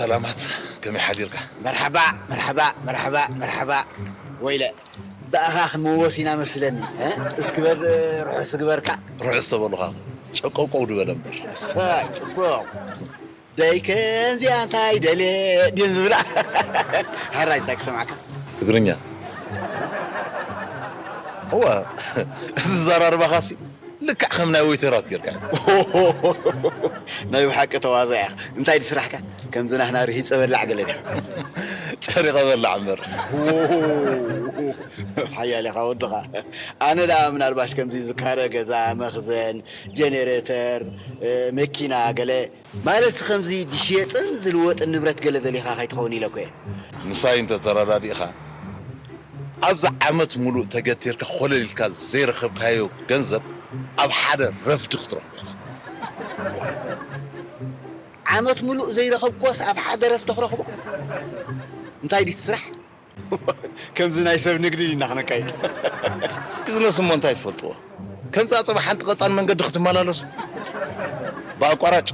ሰላማት፣ ከመይ ሓዲርካ? መርሓባ፣ መርሓባ፣ መርሓባ፣ መርሓባ። ወይለ፣ ብኣኻ ክንምወስ ኢና መስለኒ። እ? እስኪ በል፣ ርሑስ ግበርካ። ርሑስ ተበሉኻ። ጨቆቆው ድበለ እምበር። እሰይ፣ ጽቡቕ። ደይ ከምዚኣ እንታይ ደልየ ድን ዝብላ። ሕራይ እንታይ ክሰማዕካ? ትግርኛ። እዋ፣ እዚ ዘራርባኻሲ ልክዕ ከም ናይ ወይተራት ጌርካ። ናይ ብሓቂ ተዋዛ ኢኻ። እንታይ ድስራሕካ? ከምዚ ናህና ርሂጸ በላዕ ገለ ዲኻ? ጨሪቐ በላዕ እምበር። ሓያል ኢኻ ወድኻ። ኣነ ደኣ ምናልባሽ ከምዚ ዝካረ ገዛ፣ መኽዘን፣ ጀኔሬተር፣ መኪና ገለ ማለትሲ ከምዚ ድሽየጥን ዝልወጥን ንብረት ገለ ደሊኻ ከይትኸውን ኢለ እኮ እየ። ምሳይ እንተ ተረዳዲእኻ፣ ኣብዚ ዓመት ሙሉእ ተገቲርካ ኮለል ኢልካ ዘይረኸብካዮ ገንዘብ ኣብ ሓደ ረፍዲ ክትረኽቦ ኢኻ። ዓመት ሙሉእ ዘይረኸብኩዎስ ኣብ ሓደ ረፍዲ ክረኽቦ? እንታይ ድዩ እቲ ስራሕ? ከምዚ ናይ ሰብ ንግዲ ዲና ክነካይድ? ቢዝነስ እሞ እንታይ ትፈልጥዎ? ከምዛ ጽባሕ ሓንቲ ቀጣን መንገዲ ክትመላለሱ ብኣቋራጭ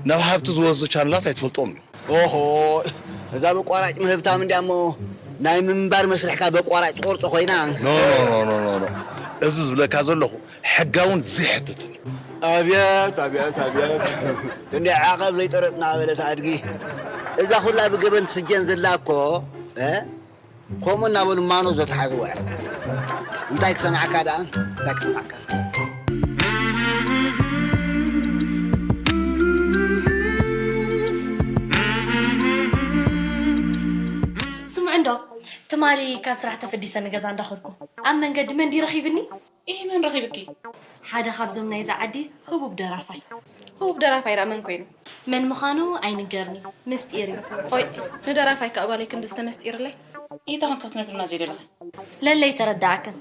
ናብ ሃብቲ ዝወስዱ ቻነላት ኣይትፈልጥዎም ዲኹም? ኦሆ፣ እዛ በቋራጭ ምህብታም እንዲያ እሞ ናይ ምንባር መስርሕካ በቋራጭ ትቆርጾ ኮይና። ኖ ኖ ኖ ኖ ኖ፣ እዚ ዝብለካ ዘለኹ ሕጋውን ዘይሕትትን። ኣብየት ኣብየት ኣብየት፣ ክንዲ ዓቐብ ዘይጠረጥና በለት ኣድጊ። እዛ ኩላ ብገበን ትስጀን ዘላ እኮ እ? ከምኡ እናበሉ ማኖ ዘተሓዝወ እንታይ ክሰማዕካ ደኣ እንታይ ክሰማዕካ እስኪ። ስምዑ እንዶ ትማሊ ካብ ስራሕ ተፈዲሰ ንገዛ እንዳኸድኩ ኣብ መንገዲ መን ድዩ ረኺብኒ? ኢሂ መን ረኺብኪ? ሓደ ካብዞም ናይዛ ዓዲ ህቡብ ደራፋይ። ህቡብ ደራፋይ ደኣ መን ኮይኑ? መን ምዃኑ ኣይንገርን'ዩ፣ ምስጢር እዩ። ኦይ፣ ንደራፋይ ከኣ ጓለይ ክንዲ ዝተመስጢርለይ? ኢሂ ተኾን ክትነግርና ዘይደለኺ? ለለይ ተረዳኣክን።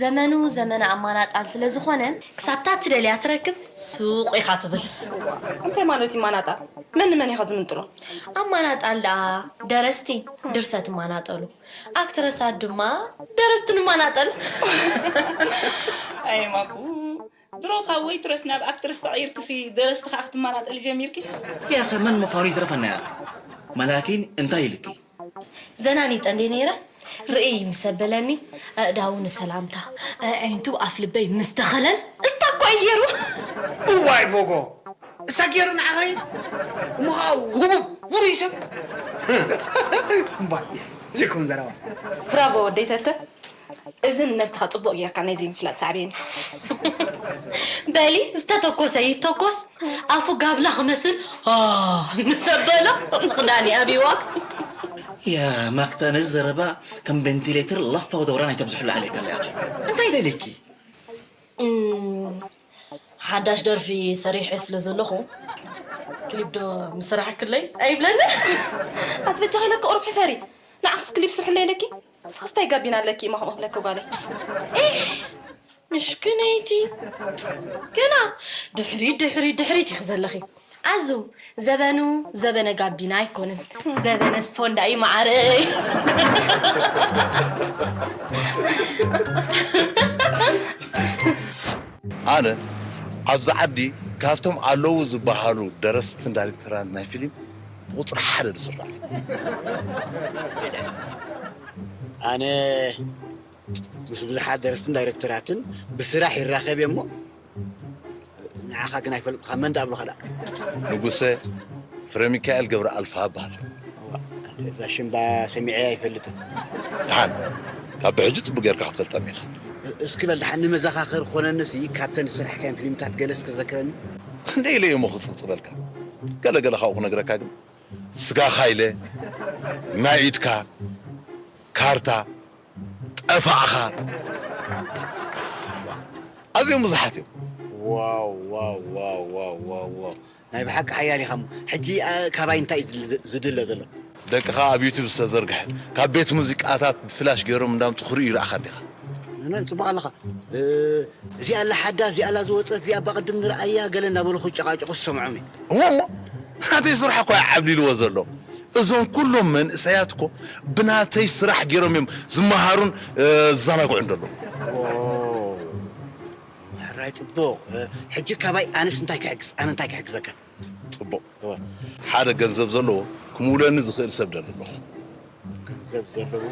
ዘመኑ ዘመነ ኣማናጣል ስለ ዝኾነ፣ ክሳብታ ትደልያ ትረክብ ሱቕ ኢኻ ትብል። እንታይ ማለት እዩ ማናጣል? መን ንመን ኢኻ ዝምንጥሎ? ኣማናጣል ደኣ ደረስቲ ድርሰት እማናጠሉ። ኣክትረሳት ድማ ደረስቲ ንማናጠል። ኣየ ማኩ፣ ድሮ ካብ ወይትረስ ናብ ኣክትረስ ተቐይርክሲ ደረስቲ ከኣ ክትማናጠሊ ጀሚርኪ። ያኸ መን ምዃኑ ይትረፈና ያኸ። ማላኪን እንታይ ኢልኪ? ዘናኒጠ እንዴ ነይረ ርእይ ምስ ኣበለኒ፣ ኣእዳዉ ንሰላምታ፣ ኣዒንቱ ኣፍልበይ ምስ ተኸለን፣ እስታ እኮ እዩ ገይሩ። እዋይ ቦጎ፣ እስታ ገይሩ ንዓኽሪ እሞ ኸዓ ህቡብ ውሩይ ሰብ። እምባይ ዘይኮን ዘረባ። ብራቮ ወደይ ተተ፣ እዚ ንነብስኻ ጽቡቕ ጌርካ ናይ ዘይምፍላጥ ሳዕቤን እዩ። በሊ ዝተተኮሰ ይተኮስ፣ ኣፉ ጋብላ ክመስል ኣ ምስ ኣበሎ ምኽዳን እዩ ኣብይዋ። ያ ማክታ ነዚ ዘረባ ከም ቨንቲሌተር ላፋዊ ደውራን ኣይተብዝሕሉ ዓለይካ ኣለያ። እንታይ ደሊኪ? ሓዳሽ ደርፊ ሰሪሐ ስለ ዘለኹ ክሊፕ ዶ ምሰራሕክለይ ኣይብለንን። ኣትበጃኺ ኢለኪ ቁሩብ ሕፈሪ። ንዓኽስ ክሊፕ ስርሕለይ ኢለኪ። ንስኽስ ታይ ጋቢና ኣለኪ እሞ ከምኡ ክብለኪ ጓለይ። ኤህ ምሽክነይቲ ገና ድሕሪት ድሕሪት ድሕሪት ኢኺ ዘለኺ። ኣዙ ዘበኑ ዘበነ ጋቢና ኣይኮነን ዘበነ ስፖንዳ እዩ መዓረይ። ኣነ ኣብዚ ዓዲ ካብቶም ኣለዉ ዝበሃሉ ደረስትን ዳይሬክተራትን ናይ ፊልም ብቁፅሪ ሓደ ዝስራዕ። ኣነ ምስ ብዙሓት ደረስትን ዳይሬክተራትን ብስራሕ ይራኸብ እየ እሞ ንዓኻ ግን ኣይፈልጥካ መን ዳኣ ኣብሉኻ ዳኣ። ንጉሰ ፍረሚካኤል ገብረኣልፋ እበሃል። እዛ ሽምባ ሰሚዐያ ኣይፈልጥን። ደሓን ካብ ብሕጂ ጽቡቕ ጌርካ ክትፈልጠኒ ኢኻ። እስኪ በል ደሓን ንመዘኻኸሪ ክኾነንሲ ካብተን ዝሰራሕካየን ፊልምታት ገለ እስኪ ዘክረኒ። ክንደይ ኢለ እየ እሞ ክጽብጽበልካ። ገለ ገለ ካብኡ ክነግረካ ግን ስጋኻ ኢለ ናይ ኢድካ ካርታ ጠፋእኻ ኣዝዮም ብዙሓት እዮም። ዋው ዋው ዋው ዋው ዋው ዋው ናይ ብሓቂ ሓያል ኢኻ እሞ ሕጂ ኣ፣ ካባይ እንታይ እዩ ዝል- ዝድለ ዘሎ? ደቅኻ ኣብ ዩቱብ ዝተዘርግሐ ካብ ቤት ሙዚቃታት ብፍላሽ ገይሮም እንዳምፁ ክርእዩ ይረኣኻ እንዲኻ። ነን ጽቡቕ ኣለኻ እ፣ እዚኣ ኣላ ሓዳ እዚኣ ኣላ ዝወፀት እዚኣ ባቕድም ንረኣያ ገለ እናበሉ ክጨቓጨቑ ዝሰምዖም እዩ። እሞ እሞ ናተይ ስራሕ እኮ እዩ ዓብሊልዎ ዘሎ። እዞም ኩሎም መንእሰያት እኮ ብናተይ ስራሕ ገይሮም እዮም ዝመሃሩን እ፣ ዝዘናግዑን ዘለዉ። ሕራይ ጽቡቕ። ሕጂ ካባይ ኣነስ እንታይ ክሕግዝ? ኣነ እንታይ ክሕግዘካ? ጽቡቕ። ሓደ ገንዘብ ዘለዎ ክምውለኒ ዝኽእል ሰብ ደሊ ኣለኹ። ገንዘብ ዘለዎ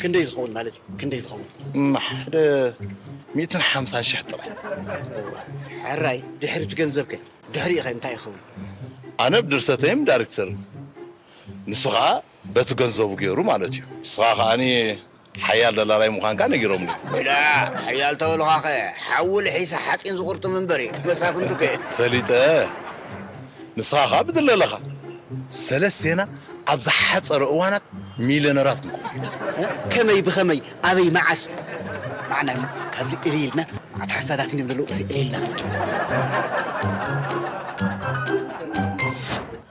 ክንደይ ዝኸውን ማለት እዩ? ክንደይ ዝኸውን? እም፣ ሓደ ሚእትን ሓምሳን ሽሕ ጥራይ። ሕራይ ድሕሪ እቲ ገንዘብከ? ድሕሪኡ ኸ እንታይ ይኸውን? ኣነ ብድርሰተይም ዳይሬክተርን፣ ንሱ ኸዓ በቲ ገንዘቡ ገይሩ ማለት እዩ። ንስኻ ኸዓኒ ሓያል ደላላይ ምዃንካ ነጊሮምኒ። ወላ ሓያል ተበልኻኸ ሓዊ ልሒሰ ሓፂን ዝቑርጥም እምበር እዩ መሳፍንቱከ። ፈሊጠ። ንስኻ ኸዓ ብድለለኻ። ሰለስቴና ኣብ ዝሓፀረ እዋናት ሚልዮነራት ክንከውን ኢና። ከመይ ብኸመይ ኣበይ መዓስ? ንዓና እሞ ካብዚ እልይ ኢልና ኣቲ ሓሳዳት እንዲም ዘለዉ እዚ እልይ ኢልና ክንዲ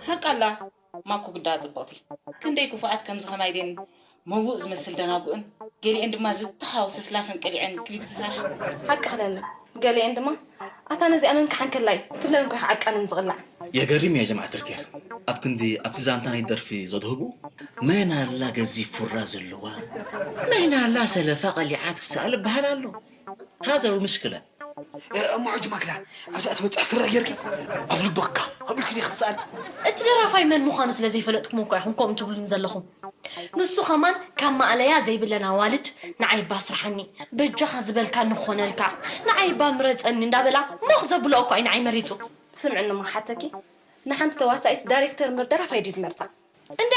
ሓቃላ ማኩ ግዳ ጽብቕቲ ክንደይ ክፉኣት ከምዚ ኸማይ ድን መውእ ዝመስል ደናጉእን ገሊአን ድማ ዝተሓዋወሰ ስላፈን ቀሊዐን ክሊፕ ዝሰርሓ። ሓቂ ክለለ ገሊአን ድማ ኣታ ነዚኣ መን ክሓንከላ እዩ ትብለን እኮ ዓቃንን ዝቕላዕን። የገርም እያ ጀማዓ ትርኪያ። ኣብ ክንዲ ኣብቲ ዛንታ ናይ ደርፊ ዘድህቡ መን ኣላ ገዚፍ ፉራ ዘለዋ፣ መን ኣላ ሰለፋ ቀሊዓ ትሰኣል እበሃል ኣሎ። ሃዘ ውምሽክለ እሞ ሕጂ ማክዳ ኣብዚኣ ትበፅሕ ስረ ጌርኪ ኣብ ልበካ ኣብልክኒ ክሰኣል እቲ ደራፋይ መን ምዃኑ ስለ ዘይፈለጥኩም እኮ ኢኹም ከምኡ ትብሉን ዘለኹም። ንሱ ኸማን ካብ ማእለያ ዘይብለን ኣዋልድ ንዓይ እባ ስርሓኒ በጃኻ ዝበልካኒ ክኾነልካ ንዓይ እባ ምረፀኒ እንዳበላ ሞኽ ዘብልኦ እኮ እዩ ንዓይ መሪፁ። ስምዕኒ እሞ ክሓተኪ ንሓንቲ ተዋሳኢስ ዳይሬክተር እምበር ደራፋይ ድዩ ዝመርፃ? እንዴ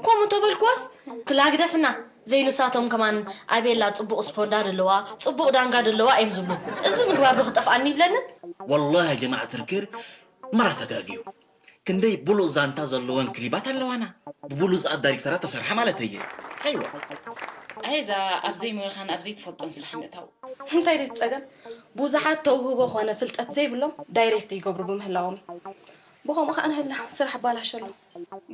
ከምኡ ተበልክዎስ ክላ ግደፍና ዘይንሳቶም ከማን ኣቤላ ፅቡቕ ስፖንዳ ደለዋ ፅቡቕ ዳንጋ ደለዋ እዮም ዝብሉ። እዚ ምግባር ዶ ክጠፍኣኒ ይብለንን? ወላሂ ጀማዓ ትርክር መራ ተጋግዩ። ክንደይ ብሉፅ ዛንታ ዘለወን ክሊባት ኣለዋና ብብሉፃት ዳይሬክተራት ተሰርሓ ማለት እየ። ኣይዋ ኣይ እዛ ኣብ ዘይሞያኻን ኣብ ዘይትፈልጦን ስራሕ ምእታው። እንታይ ድዩ እቲ ፀገም? ብዙሓት ተውህቦ ኾነ ፍልጠት ዘይብሎም ዳይሬክት ይገብሩ ብምህላዎም እዩ። ብኸምኡ ከዓ ንህላ ስራሕ ባላሸሎ።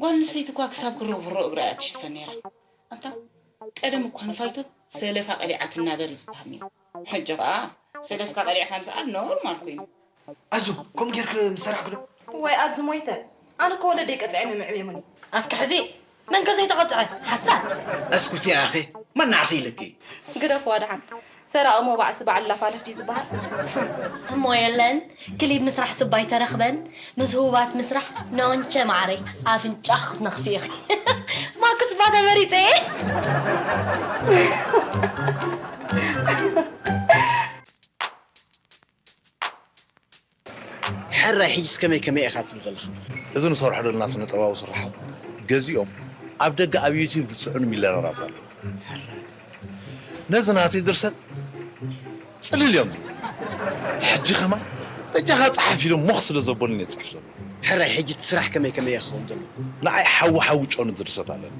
ጓል ኣንስተይቲ እኳ ክሳብ ክርህሮ እግራ እያ ትሽፈን ነይራ። ኣንታ ቀደም እኳ ንፋይቶት ሰለፋ ቀሊዓ ትናበር እዩ ዝበሃል ነይሩ። ሕጂ ከዓ ሰለፍካ ቀሊዕካ ምስኣል ኖርማል ኮይኑ። ኣዙ ከምኡ ጌርክ ምስ ሰራሕክ ዶ? ዋይ ኣዙ ሞይተ ኣነ እኮ ወለደይ ቀፂዖም እዮም ኣዕብዮምኒ። ኣፍኪ ሕዚ መን ከ ዘይተቐፅዐ ሓሳድ። እስኩቲ ኣኺ መን ንዓኺ ኢልኪ? ግደፍዋ ደሓን ሰራቒ ሞባዕሲ በዓል ላፋለፍ ድዩ ዝበሃል? እሞ የለን ክሊብ ምስራሕ ስባይ ተረኽበን ምስ ህቡባት ምስራሕ ኖንቸ ማዓረይ ኣፍንጫኺ ክትነኽሲ ኢኺ። ማክስ እባ ተመሪፀ እየ። ሕራይ ሕጅስ ከመይ ከመይ ኢኻ ትብል ዘለኻ? እዚ ንሰርሖ ዘለና ስነ ጥበባዊ ስርሓት ገዚኦም ኣብ ደገ ኣብ ዩትዩብ ዝፅዕኑ ሚልዮነራት ኣለዉ። ነዚ ናተይ ድርሰት ፅልል እዮም ዝብሉ። ሕጂ ከማን በጃኻ ፀሓፍ ኢሎም ሞኽ ስለ ዘበሉኒ እየ ዝፅሕፍ ዘለኹ። ሕራይ ሕጂ እቲ ስራሕ ከመይ ከመይ እየ ክኸውን ዘለዎ? ንዓይ ሓዊ ሓዊ ጨኑ ድርሰት ኣለኒ።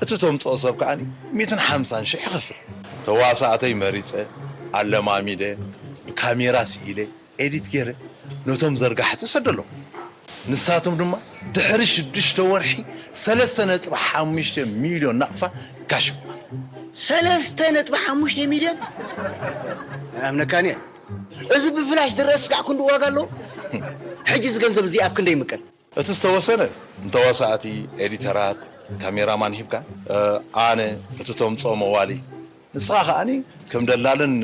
እቲ ተምፅኦ ሰብ ከዓ ሚእትን ሓምሳን ሽሕ ይኸፍል። ተዋሳእተይ መሪፀ፣ ኣለማሚደ፣ ብካሜራ ስኢለ፣ ኤዲት ገይረ ነቶም ዘርጋሕቲ እሰደሎም። ንሳቶም ድማ ድሕሪ ሽዱሽተ ወርሒ ሰለስተ ነጥቢ ሓሙሽተ ሚልዮን ናቕፋ ካሽ ይህቡና። ሰለስተ ነጥቢ ሓሙሽተ ሚልዮን? ኣምነካን እየ። እዚ ብፍላሽ ዝረአ ስጋዕ ክንድኡ ዋጋ ኣለዎ? ሕጂ እዚ ገንዘብ እዚ ኣብ ክንደይ ይምቀል? እቲ ዝተወሰነ ንተዋሳእቲ፣ ኤዲተራት፣ ካሜራማን ሂብካ ኣነ እቲ ተምፅኦ መዋሊ ንስኻ ከኣኒ ከም ደላልን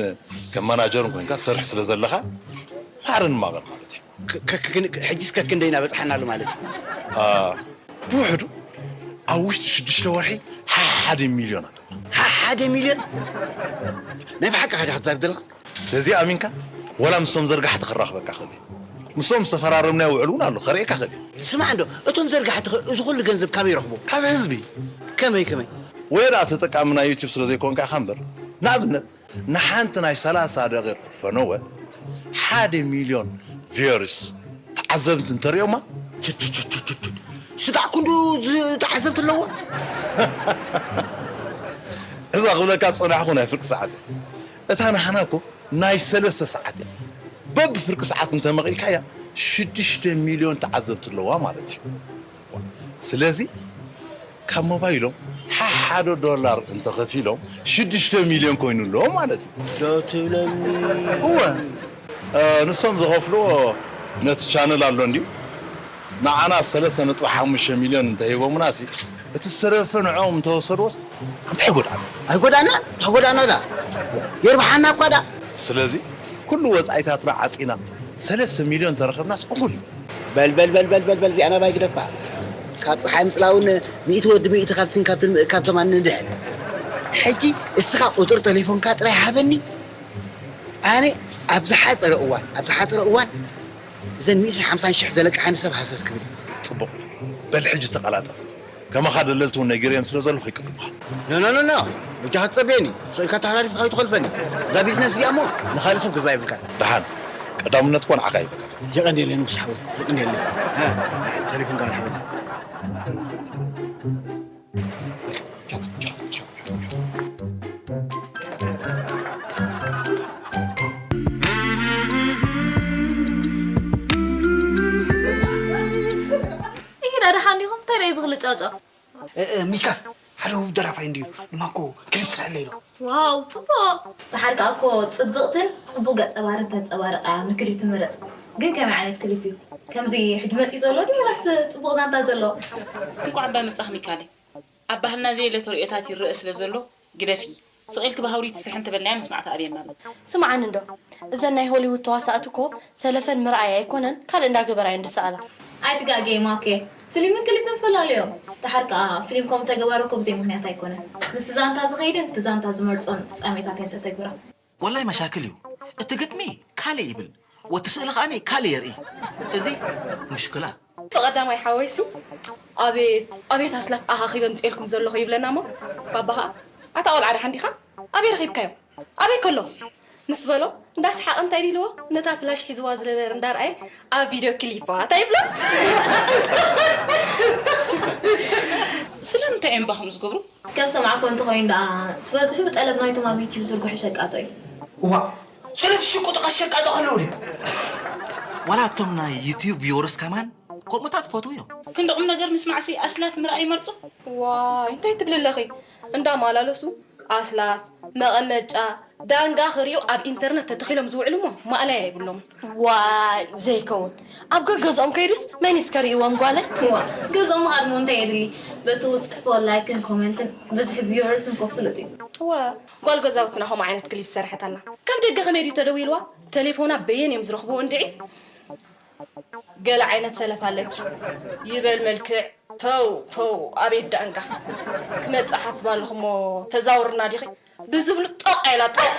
ከም ማናጀርን ኮይንካ ትሰርሕ ስለ ዘለኻ ማዕረ ንማቐል ማለት እዩ። ሕጂስ ከክንደይ እናበፅሓናሉ ማለት እዩ። ብውሕዱ ኣብ ውሽጢ ሽዱሽተ ወርሒ ሓሓደ ሚልዮን ኣለና። ሓሓደ ሚልዮን? ናይ ብሓቂ ኸዳ ክትዛርብ ዘለኻ? በዚ ኣሚንካ ወላ ምስቶም ዘርጋሕቲ ክራኽበካ ክእል ምስቶም ዝተፈራረምናዮ ውዕል እውን ኣሎ ከርእየካ ክእል። ስማዕ እንዶ እቶም ዘርጋሕቲ ኸ እዚ ኩሉ ገንዘብ ካበይ ይረኽቡ? ካብ ህዝቢ። ከመይ ከመይ? ወይ ደኣ ተጠቃሚ ናይ ዩቲብ ስለ ዘይኮንካ ኢኻ እምበር ንኣብነት ንሓንቲ ናይ ሰላሳ ደቂቕ ፈነወ ሓደ ሚልዮን ቪዮርስ ተዓዘብቲ እንተሪኦማ ስጋዕ ክንዱ ተዓዘብቲ ኣለዎ። እዛ ክብለካ ዝፀናሕኹ ናይ ፍርቂ ሰዓት እያ። እታ ናህና እኮ ናይ ሰለስተ ሰዓት እያ። በብፍርቂ ሰዓት እንተመቒልካያ ሽዱሽተ ሚልዮን ተዓዘብቲ ኣለዋ ማለት እዩ። ስለዚ ካብ ሞባይሎም ሓሓደ ዶላር እንተኸፊሎም ሽዱሽተ ሚልዮን ኮይኑ ኣለዎ ማለት እዩ። ዶ ትብለኒ? እወ ንሶም ዝኸፍልዎ ነቲ ቻነል ኣሎ እንድዩ ንዓና ሰለስተ ነጥቢ ሓሙሽተ ሚልዮን እንተሂቦምና ሲ እቲ ዝተረፈ ንዕኦም እንተወሰድዎስ እንታይ ይጎድኣና? ኣይጎድኣና ኣይጎድኣና ዳ የርብሓና እኳ ዳ ስለዚ ኩሉ ወፃኢታትና ዓፂና ሰለስተ ሚልዮን ተረኸብናስ እኹል እዩ። በል በል በል በል በል በል እዚኣ ናባይ ግደፋ። ካብ ፀሓይ ምፅላውን ሚእቲ ወዲ ሚእቲ ካብትን ካብትን ካብ ተማን ንድሕን። ሕጂ እስኻ ቁፅሪ ቴሌፎንካ ጥራይ ሃበኒ። ኣነ ኣብ ዝሓፀረ እዋን ኣብ ዝሓፀረ እዋን እዘን ሚእትን ሓምሳን ሽሕ ዘለቅሓኒ ሰብ ሃሰስ ክብል። ፅቡቕ። በል ሕጂ ተቐላጠፍ። ከማኻ ደለልቲ እውን ነጊረዮም ስለ ዘለኹ ይቅጥቡኻ። ኖ ኖ ኖ ኖ። በጃኻ ትጸብየኒ። ስቕ ኢልካ ተሓላሊፍካ ከይትኾልፈኒ። እዛ ቢዝነስ እዚኣ እሞ ንኻልእ ሰብ ክትባ የብልካን። ደሓን። ቀዳምነት እኮ ንዓኻ ይበካ ዘሎ። የቐንየለይ ንጉስ ሓወይ። የቐንየለይ። ሃ፣ ንሓንቲ ቴሌፎን ጋር ሓወይ። ይሄዳ ደሓን ዲኹም? እንታይ ደዩ ዝኽልጫጫ? እ፣ እ፣ ሚካል፣ ሓደ ውብ ደራፋይ እንድዩ። ንማኮ ክሊፕ ስርሐለይ ኢሎ። ዋው፣ ጽቡቕ። ደሓር ከኣ እኮ ጽብቕትን ጽቡቕ ገጸ ባህርን ተንጸባርቕ እያ ንክሊፕ ትምረጽ። ግን ከመይ ዓይነት ክሊፕ እዩ? ከምዚ ሕጂ መጺኡ ዘሎ ድዩ ወላስ ጽቡቕ ዛንታ ዘለዎ? እንቋዕ እባ መጻኽ ሚካለይ። ኣብ ባህልና ዘየለ ተርእዮታት ይረአ ስለ ዘሎ ግደፊ። ስቕ ኢልኪ ብሃውሪ ትስሒ እንተበልናዮ ምስማዕ ተኣብየና ኣሎ። ስምዓኒ እንዶ፣ እዘን ናይ ሆሊውድ ተዋሳእቲ እኮ ሰለፈን ምርኣይ ኣይኮነን ካልእ እንዳገበራ እየን ዝሰኣላ። ኣይትጋገዪ ማኬ፣ ፊልምን ክሊፕን ፈላለዮም። ደሓር ከኣ ፊልም ከምኡ ተገባሮ እኮ ብዘይ ምኽንያት ኣይኮነን። ምስቲ ዛንታ ዝኸይድን እቲ ዛንታ ዝመርጾን ፍጻሜታት እየን ዘተግብራ። ወላይ መሻክል እዩ። እቲ ግጥሚ ካልእ ይብል፣ ወቲ ስእሊ ከኣኒ ካልእ የርኢ። እዚ ምሽክላ። ብቐዳማይ ሓወይሲ፣ "ኣቤት፣ ኣቤት ኣስላፍ ኣኻኺበ ምጽኤልኩም ዘለኹ" ይብለና እሞ፣ ባባ ኸኣ፣ "ኣታ ቆልዓ ደሓን ዲኻ? ኣበይ ረኺብካዮ? ኣበይ ከሎ?" ምስ በሎ፣ እንዳሰሓቐ እንታይ ኢልዎ? ነታ ፍላሽ ሒዝዋ ዝነበረ እንዳርኣየ፣ "ኣብ ቪድዮ ክሊፓት" ኣይብሎ? ስለምንታይ እዮም ባኹም ዝገብሩ? ከም ሰማዕኮ እንተኾይኑ ደኣ፣ ዝበዝሑ ጠለብ ናይቶም ኣብ ዩትዩብ ዝርግሑ ሸቃጦ እዩ። እዋ፣ ስለዚ ሽቁጥ ቀስ ሸቃጦ ከለዉ ድዩ? ዋላ እቶም ናይ ዩትዩብ ቪወርስ ከማን ከምኡታት ፈትዉ እዮም። ክንዲ ቁም ነገር ምስማዕሲ ኣስላፍ ምርኣይ ይመርጹ። ዋይ፣ እንታይ ትብሊ ኣለኺ? እንዳማላለሱ ኣስላፍ፣ መቐመጫ፣ ዳንጋ ክርእዩ ኣብ ኢንተርነት ተተኺሎም ዝውዕሉ እሞ ማእለያ የብሎምን። ዋይ፣ ዘይከውን። ኣብ ገገዝኦም ከይዱስ መን እዩ እስከ ርእይዎም ጓለይ? እዋ፣ ገዝኦም ምኻድ እሞ እንታይ የድሊ? በቲ ትጽሕፎ ላይክን ኮመንትን ብዝሒ ቪወርስን እኮ ፍሉጥ እዩ። እወ፣ ጓል ገዛውትና ከምኡ ዓይነት ክሊፕ ዝሰርሐት ኣላ። ካብ ደገ ከመይ ድዩ ተደዊልዋ? ተሌፎና በየን እዮም ዝረኽብዎ እንድዒ? ገለ ዓይነት ሰለፍ ኣለኪ። ይበል መልክዕ። ፐው፣ ፐው፣ ኣቤት ዳንጋ። ክመጽእ ሓስብ ኣለኹ እሞ ተዛውርና ዲኺ? ብዝብሉ ጦቕ ኢላ ጦቕ።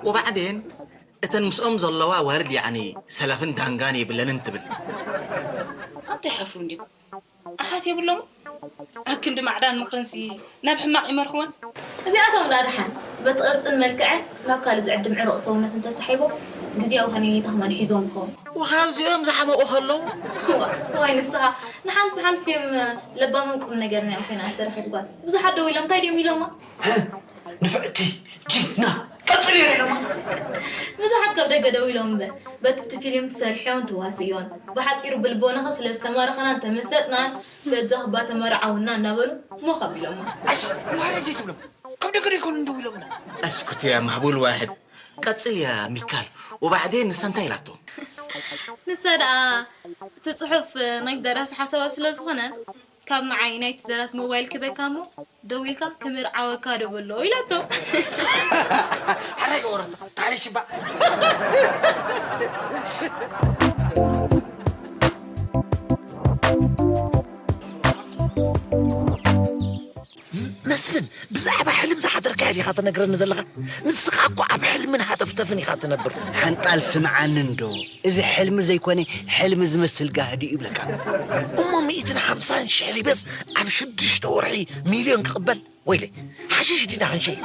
ወባዕዴን እተን ምስኦም ዘለዋ ኣዋልድ ያዕኒ ሰለፍን ዳንጋን የብለንን ትብል። ኣንታ ይሓፍሩ እንዲኹም። ኣሓት የብሎምን። ኣብ ክንዲ ማዕዳን ምኽርንሲ ናብ ሕማቕ ይመርሕወን። እዚኣቶም ደኣ ደሓን በቲ ቅርጽን መልክዐን ናብ ካልእ ዝዕድም ዕሩቕ ሰውነት እንተሳሒቦም ግዝያዊ ሃነይታ ክመን ሒዞም ይኸውን። ወኻብዚኦም ዝሓመቑ ከለዉ። እዋ፣ እዋይ ንስኻ ንሓንቲ ብሓንቲ ፊልም ለባምን ቁም ነገርን እያ ኮይና ዝሰርሐት ጓል። ብዙሓት ደው ኢሎም እንታይ ድዮም ኢሎማ? ንፍዕቲ ጅግና ቀጽል እየ ኢሎማ። ብዙሓት ካብ ደገ ደው ኢሎም እምበር በቲ እቲ ፊልም ትሰርሕዮን ትዋስእዮን ብሓጺሩ ብልቦናኺ ስለ ዝተማረኸናን ተመሰጥናን በጃኺ እባ ተመርዓውና እናበሉ ሞኽ ኣቢሎማ። ኣሽ ማረ ዘይትብሎም ካብ ደገ ዶ ይኮኑ እንደው ኢሎምና። اسكت يا مهبول واحد. ቀጽል እያ ሚካል። ወባዕዴን ንሳ እንታይ ኢላቶ? ንሳ ደኣ እቲ ጽሑፍ ናይ ደራሲ ሓሳባት ስለ ዝኾነ ካብ ንዓይ ናይቲ ደራሲ ሞባይል ክበካ እሞ ደዊልካ ክምርዓወካ ዶ በሎ ኢላቶ። ሓራይ ወረታ ታሪሽ ባ። መስፍን፣ ብዛዕባ ሕልም ዝሓደርካዮ ዲኻ ትነግረኒ ዘለኻ? ንስኻ እኮ ኣብ ሕልምን ሃተፍተፍን ኢኻ ትነብር። ሓንጣል ስምዓኒ እንዶ፣ እዚ ሕልሚ ዘይኮነ ሕልሚ ዝመስል ጋህዲ እዩ ይብለካ ኣሎ። እሞ ሚእትን ሓምሳን ሽሕ ሪበስ ኣብ ሽዱሽተ ወርሒ ሚልዮን ክቕበል? ወይለይ፣ ሓሽሽ ዲና ክንሸይጥ?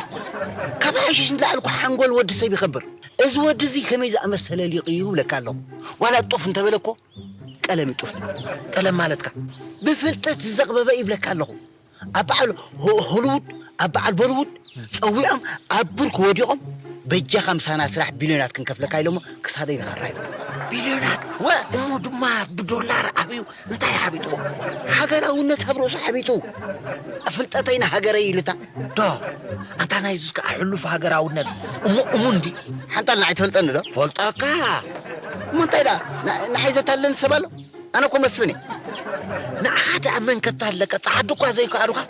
ካብ ሓሽሽ ንላዕሊ እኮ ሓንጎል ወዲ ሰብ ይኸብር። እዚ ወዲ እዚ ከመይ ዝኣመሰለ ሊቕ እዩ ይብለካ ኣለኹ። ዋላ ጡፍ እንተበለ እኮ ቀለም እዩ ጡፍ። ቀለም ማለትካ ብፍልጠት ዝዘቕበበ ይብለካ ኣለኹ። ኣብ በዓል ሆ-፣ ሆሊውድ፣ ኣብ በዓል ቦሊውድ ጸዊዖም ኣብ ብርክ ወዲቖም በጃኻ ምሳና ስራሕ ቢልዮናት ክንከፍለካ ኢሎሞ ክሳደይ ንኸራ ኢሎም። ቢልዮናት? ወ- እሞ ድማ ብዶላር ኣብዩ እንታይ ሓቢጥዎ? ሃገራውነት ኣብ ርእሱ ሓቢጡ። ፍልጠተይ ንሃገረይ ኢልታ። ዶ፣ ኣንታ ናይዙስ ከኣ ሕሉፍ ሃገራውነት። እሞ እሙን ድዩ? ሓንጣል ንዓይ ትፈልጠኒ ዶ? ፈልጠካ። እሞ እንታይ ደኣ? ን-፣ ንዓይ ዘታልለኒ ሰብ ኣሎ? ኣነ እኮ መስፍን እየ። ንዓኻ ደኣ መን ከታልለካ? ጸዓዱ እኳ ዘይከኣሉኻ።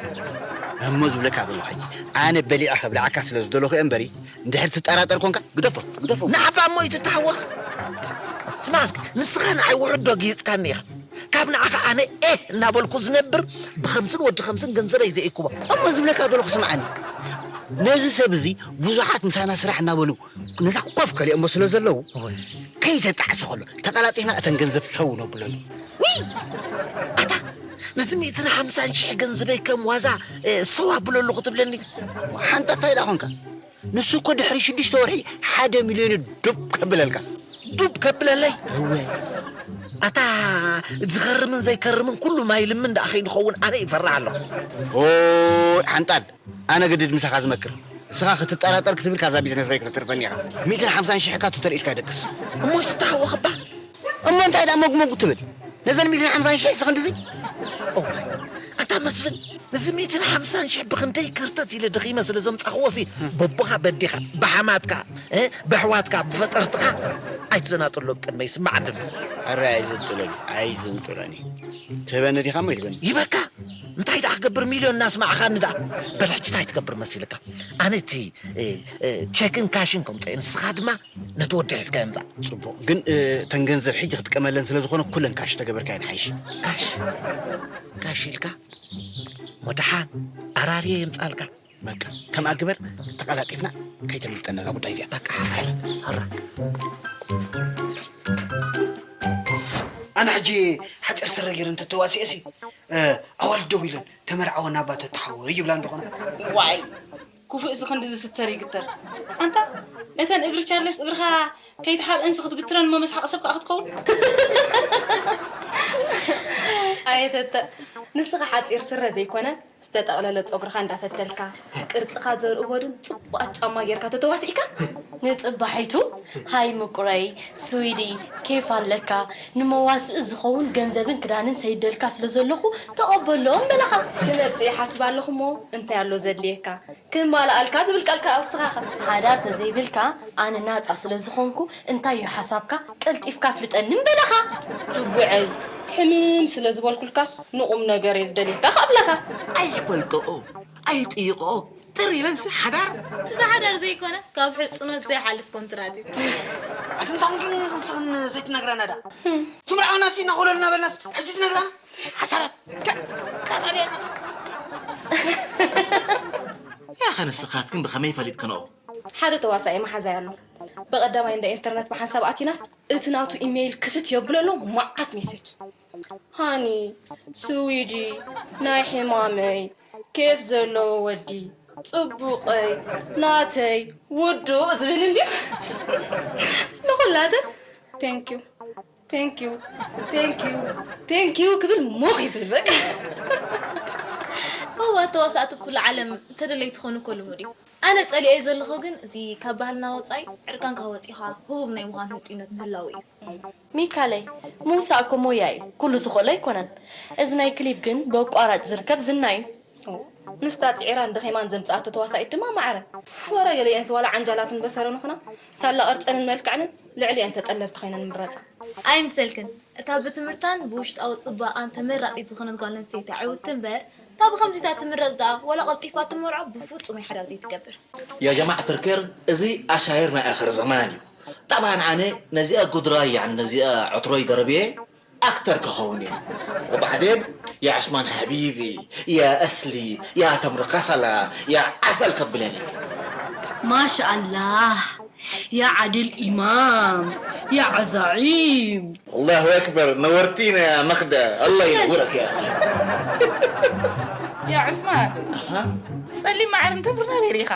እሞ ዝብለካ ዘለኹ ሕጂ፣ ኣነ በሊዐ ከብልዓካ ስለ ዝደለኹ እየ እምበሪ፣ እንድሕር ትጠራጠር ኮንካ፣ ግደፎ፣ ግደፎ። ንዓባ እሞ እዩ ትተሃወኽ። ስማዕስክ፣ ንስኻ ንዓይ ውሑድ ዶ ጊህጽካኒ ኢኻ? ካብ ንዓኻ ኣነ ኤህ እናበልኩ ዝነብር፣ ብኸምስን ወዲ ኸምስን ገንዘበይ ዘኢኩቦ። እሞ ዝብለካ ዘለኹ ስምዓኒ። ነዚ ሰብ እዚ ብዙሓት ምሳና ስራሕ እናበሉ ነዛ ኮፍ ከሊኦሞ ስለ ዘለዉ፣ እወ። ከይተጣዕሰ ከሎ ተቐላጢፍና እተን ገንዘብ ሰው ነብለሉ። ውይ! ኣታ ነዚ ሚእትን ሓምሳን ሽሕ ገንዘበይ ከም ዋዛ፣ እ፣ ሰው ኣብለሉ ክትብለኒ? ሓንታ እንታይ ደኣ ኾንካ? ንሱ እኮ ድሕሪ ሽዱሽተ ወርሒ ሓደ ሚልዮን ዱብ ከብለልካ። ዱብ ከብለለይ? እወ። ኣታ ዝኸርምን ዘይከርምን ኩሉ ማይ ልምን ደኣ ከይንኸውን ኣነ ይፈርሕ ኣለኹ። ኦይ፣ ሓንጣል፣ ኣነ ግድድ ምሳኻ ዝመክር። ንስኻ ክትጠራጠር ክትብል ካብዛ ቢዝነሰይ ከተትርፈኒ ኢኻ። ሚእትን ሓምሳን ሽሕካ ተተርኢስካ ደቅስ። እሞ ይትተሃወኽ እባ። እሞ እንታይ ደኣ መጉመጉ ትብል? ነዘን ሚእትን ሓምሳን ሽሕ ሰኸንድ እዚ? እዋይ፣ ኣታ መስፍን፣ ነዚ ሚእትን ሓምሳን ሽሕ ብኽንደይ ከርተት ኢለ ደኺመ ስለ ዘምጻኽዎ ሲ፣ በቦኻ በዴኻ፣ ብሓማትካ፣ እ፣ በሕዋትካ፣ ብፈጠርትኻ፣ ኣይትዘናጥሎም ቅድመይ፣ ስማዕ ድም። ኣረ ኣይዘንጥሎኒ፣ ኣይዘንጥሎኒ። ትህበኒ ዲኻ እሞ ይህበኒ። ይበካ? እንታይ ደኣ ክገብር ሚልዮን እናስማዕኻኒ ደኣ? በል ሕጂ እንታይ ትገብር መሲልካ? ኣነ እቲ፣ እ፣ እ፣ ቸክን ካሽን ከምጽኦ፣ ንስኻ ድማ ነቲ ወዲ ሒዝካ ይምጻእ። ጽቡቕ። ግን፣ እ፣ እተን ገንዘብ ሕጂ ክትጥቀመለን ስለ ዝኾነ ኩለን ካሽ ተገበርካየን ሓይሽ። ካሽ? ካሽ ኢልካ? ወደሓን ኣራርየ የምጻልካ። በቃ፣ ከምኣ ግበር፣ ተቐላጢፍና ከይተምልጠና እዛ ጉዳይ እዚኣ። በቃ፣ ሕራ፣ ሕራ። ኣነ ሕጂ ሓጺር ስረ ገይረ እንተተዋሲኤሲ፣ እ፣ ኣዋልድ ደው ኢለን፣ "ተመርዓወና እባ ተተሓወ" ይብላ እንደኾነ። ዋይ፣ ክፉእ እዚ ክንድዚ ዝስተር ይግተር። ኣንታ፣ ነተን እግሪ ቻርለስ እግርኻ ከይትሓብአንሲ ክትግትረን እሞ መስሓቕ ሰብ ከኣ ክትከውን። ኣየ ተተ፣ ንስኻ ሓጺር ስረ ዘይኮነ፣ ዝተጠቕለለ ጸጉርኻ እንዳፈተልካ፣ ቅርጽኻ ዘርእዎ ድም ጽቡቓት ጫማ ጌርካ ተተዋሲእካ፣ ንጽባሒቱ፣ "ሃይ ምቁረይ፣ ስዊዲ፣ ኬፍ ኣለካ፣ ንመዋስኢ ዝኸውን ገንዘብን ክዳንን ሰይደልካ ስለ ዘለኹ ተቐበሎ" ምበለኻ። ክመጽእ ይሓስብ ኣለኹ እሞ፣ እንታይ ኣሎ ዘድልየካ? ክማልኣልካ ዝብል ቃል ከኣ ወስኻኻ። ሓዳር ተዘይብልካ ኣነ ናጻ ስለ ዝኾንኩ፣ እንታይ እዩ ሓሳብካ? ቀልጢፍካ ኣፍልጠኒ ምበለኻ። ጅቡዐይ፣ ሕምም ስለ ዝበልኩልካስ ንቑም ነገር እየ ዝደልየካ ከኣ ብለኻ። ኣይፈልጥኦ፣ ኣይጥይቕኦ፣ ጥር ኢለንሲ ሓዳር። እዚ ሓዳር ዘይኮነ፣ ካብ ሕጽኖት ዘይሓልፍ ኮንትራት እዩ። ኣቲ እንታይ ግን ንስኽን ዘይትነግረና ደኣ? ትምርዓውና ሲ እናኾለልና በልናስ፣ ሕጂ ትነግረና? ሓሳራት፣ ከ-፣ ቀታልየና። ያኸ ንስኻትክን ብኸመይ ፈሊጥክንኦ? ሓደ ተዋሳኢ መሓዛይ ኣሎ። ብቐዳማይ እንዳ ኢንተርነት ብሓንሳብ ኣቲናስ፣ እቲ ናቱ ኢሜይል ክፍት የብሎ ኣሎ፣ መዓት ሜሴጅ። ሃኒ፣ ስዊዲ፣ ናይ ሕማመይ፣ ኬፍ ዘለዎ ወዲ፣ ጽቡቐይ፣ ናተይ፣ ውዱእ ዝብል እንድዩ። ንኹላተን፣ ቴንክ ዩ፣ ቴንክ ዩ፣ ቴንክ ዩ፣ ቴንክ ዩ ክብል ሞኽ እዩ ዝብል በቃ። እወ፣ ተዋሳእቲ ኩሉ ዓለም ተደለይቲ ክኾኑ እኮ ልሙድ እዩ። ኣነ ጸሊኤዮ ዘለኹ ግን፣ እዚ ካብ ባህልና ወጻኢ ዕርቃንካ ወጺኻ ህቡብ ናይ ምዃን ህንጡይነት ምህላው እዩ። ሚካለይ፣ ምውሳእ እኮ ሞያ እዩ፣ ኩሉ ዝኽእሎ ኣይኮነን። እዚ ናይ ክሊፕ ግን ብኣቋራጭ ዝርከብ ዝና እዩ። ኦ፣ ንስታ ጽዒራን ደኺማን ዘምጽኣቶ ተዋሳኢት ድማ ማዕረ። ወረ ገሊኤንስ ዋላ ዓንጃላትን በሰረን ኹና፣ ሳላ ቅርጸንን መልክዐንን ልዕሊኤን ተጠለብቲ ኮይነን ይምረጻ። ኣይምሰልክን፣ እታ ብትምህርታን ብውሽጣዊ ጽባቐን ተመራጺት ዝኾነት ጓል ኣንስተይቲ ዕውትቲ እምበር፣ እታ ብኸምዚታት ትምረጽ ደኣ፣ ዋላ ቀልጢፋ ትመርዖ ብፍጹም እያ ሓዳር ዘይትገብር። يا جماعة الخير، እዚ ኣሻይር ናይ ኣኸር ዘማን እዩ። طبعا ኣነ ነዚኣ ጉድራይ፣ ያዕኒ ነዚኣ ዕትሮይ ደርብየ ኣክተር ክኸውን እየ። وبعدين يا عثمان حبيبي، يا أصلي، يا تمر كسلة، يا عسل ከብለኒ። ማሻኣላህ፣ ያ ዓድል ኢማም፣ ያ ዛዒም። الله أكبر، نورتينا يا مخدة، الله ينورك يا أخي. ያ ዑስማን፣ ኣሃ። ጸሊም ማዕር እንተብርና በሪኻ።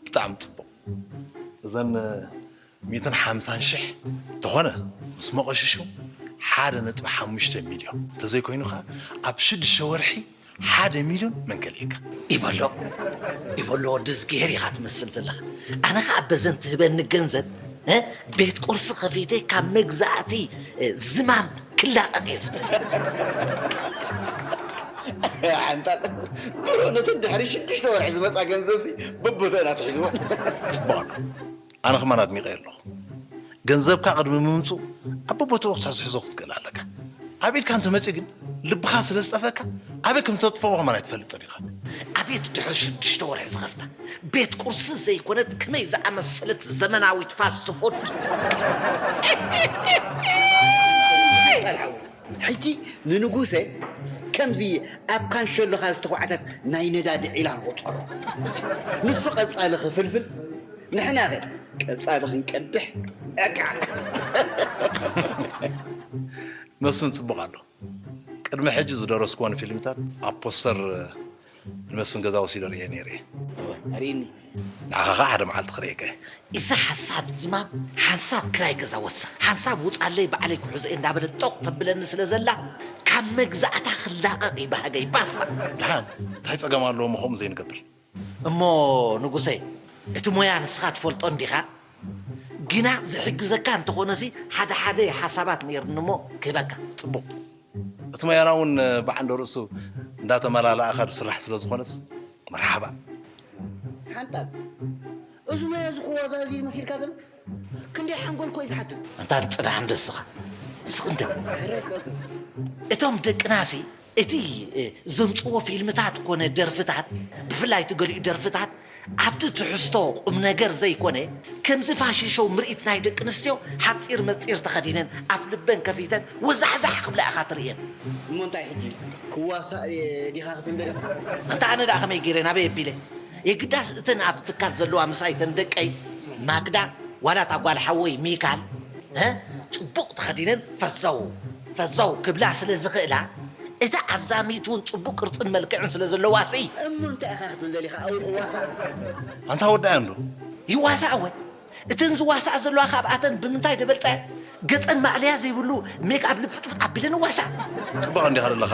ብጣዕሚ ጽቡቕ። እዘን ሚእትን ሓምሳን ሽሕ ተኾነ ምስ መቐሽሹ ሓደ ነጥቢ ሓሙሽተ ሚልዮን፣ እንተዘይኮይኑ ኸኣ ኣብ ሽዱሽተ ወርሒ ሓደ ሚልዮን መን ከልእካ? ይበሎ፣ ይበሎ፣ ወዲ እዝግሄር ኢኻ ትመስል ዘለኻ። ኣነ ኸኣ በዘን ትህበኒ ገንዘብ፣ እ፣ ቤት ቁርሲ ከፊተ ካብ መግዛእቲ፣ እ፣ ዝማም ክላቐቕ እየ ዝደሊ። ሓንጣል፣ ብእውነት ድሕሪ ሽዱሽተ ወርሒ ዝመጻ ገንዘብሲ በቦተን ኣትሒዝወን። ጽቡቕ ኣሎ። ኣነ ከማን ኣድኒቐ ኣለኹ። ገንዘብካ ቅድሚ ምምፅኡ ኣብ በቦትኡ ክትሕዝሕዞ ክትክእል ኣለካ። ኣብ ኢድካ እንተመፅኡ ግን ልብኻ ስለ ዝጠፈካ ኣበይ ከም ተጥፈዎ ከማን ኣይትፈልጥን ኢኻ። ኣቤት ድሕሪ ሽዱሽተ ወርሒ ዝኸፍታ ቤት ቁርሲ ዘይኮነት ከመይ ዝኣመሰለት ዘመናዊት ፋስት ፉድ። ጠልሓዊ። ሕጂ ንንጉሰ ከምዚ ኣብ ካንሸሎኻ ዝተዃዕተት ናይ ነዳዲ ዒላ ንቑጸሮ። ንሱ ቀጻሊ ክፍልፍል፣ ንሕናኸ ቀጻሊ ክንቀድሕ። ዕቃ። መስፍን ጽቡቕ ኣሎ። ቅድሚ ሕጂ ዝደረስክወን ፊልምታት ኣብ ፖስተር ንመስፍን ገዛ ወሲደ ርእየ ነይረ እየ። እወ፣ ኣርእየኒ። ንዓኻ ኸዓ ሓደ መዓልቲ ክርእየካ እየ። እዛ ሓሳድ ዝማም ሓንሳብ ክራይ ገዛ ወስኽ፣ ሓንሳብ ውጻለይ ባዕለይ ክሕዞ እየ እንዳበለት ጦቕ ተብለኒ ስለ ዘላ፣ ካብ መግዛእታ ክላቐቕ እዩ ባህገይ። ባስታ። ደሓን እንታይ ጸገም ኣለዎ እሞ ከምኡ ዘይንገብር? እሞ ንጉሰይ፣ እቲ ሞያ ንስኻ ትፈልጦ እንዲኻ? ግና ዝሕግዘካ እንተኾነሲ ሓደ ሓደ ሓሳባት ነይርኒ እሞ ክህበካ። ጽቡቕ። እቲ ሞያና እውን ብዓንደ ርእሱ እንዳተመላላእኻ ዝስራሕ ስለ ዝኾነስ መርሓባ። ሓንጣል፣ እዚ ሞያ እዚ ክዋዛ ድዩ መሲልካ ዘሎ? ክንደይ ሓንጎል እኮ እዩ ዝሓትት። ኣንታ ጽናሕ እንዶ እስኻ። ስቕ እንደ። ሕራይ እስከ ቀጽል። እቶም ደቅናሲ እቲ፣ እ፣ ዘምጽዎ ፊልምታት ኮነ ደርፍታት፣ ብፍላይ እቲ ገሊኡ ደርፍታት፣ ኣብቲ ትሕዝቶ ቁም ነገር ዘይኮነ፣ ከምዚ ፋሽን ሾው ምርኢት ናይ ደቂ ኣንስትዮ ሓጺር መጺር ተኸዲነን፣ ኣፍ ልበን ከፊተን፣ ወዛሕዛሕ ክብላ ኢኻ ትርእየን። እሞ እንታይ ሕጂ? ክዋሳእ እየ ዲኻ ክትብል ደሊኻ? ኣንታ ኣነ ደኣ ከመይ ገይረ ናበይ ኣቢለ? የግዳስ እተን ኣብ ትካል ዘለዋ ምሳይ እተን ደቀይ፣ ማግዳ፣ ዋላ እታ ጓል ሓወይ ሚካል፣ እ? ጽቡቕ ተኸዲነን ፈዘው፣ ፈዘው ክብላ ስለ ዝኽእላ፣ እታ ዓዛሚት እውን ጽቡቕ ቅርጽን መልክዕን ስለ ዘለዋ ሲ። እሞ እንታይ ኢኻ ክትብል ደሊኻ? ኣብኡ ክዋሳእ? ኣንታ ወዳእያ እንዶ። ይዋሳእ ወ? እተን ዝዋሳእ ዘለዋ ካብኣተን ብምንታይ ደበልጠ? ገጸን ማእለያ ዘይብሉ ሜክኣፕ ልፍጥፍጥ ኣቢለን ይዋሳእ። ጽቡቕ እንዲኻ ዘለኻ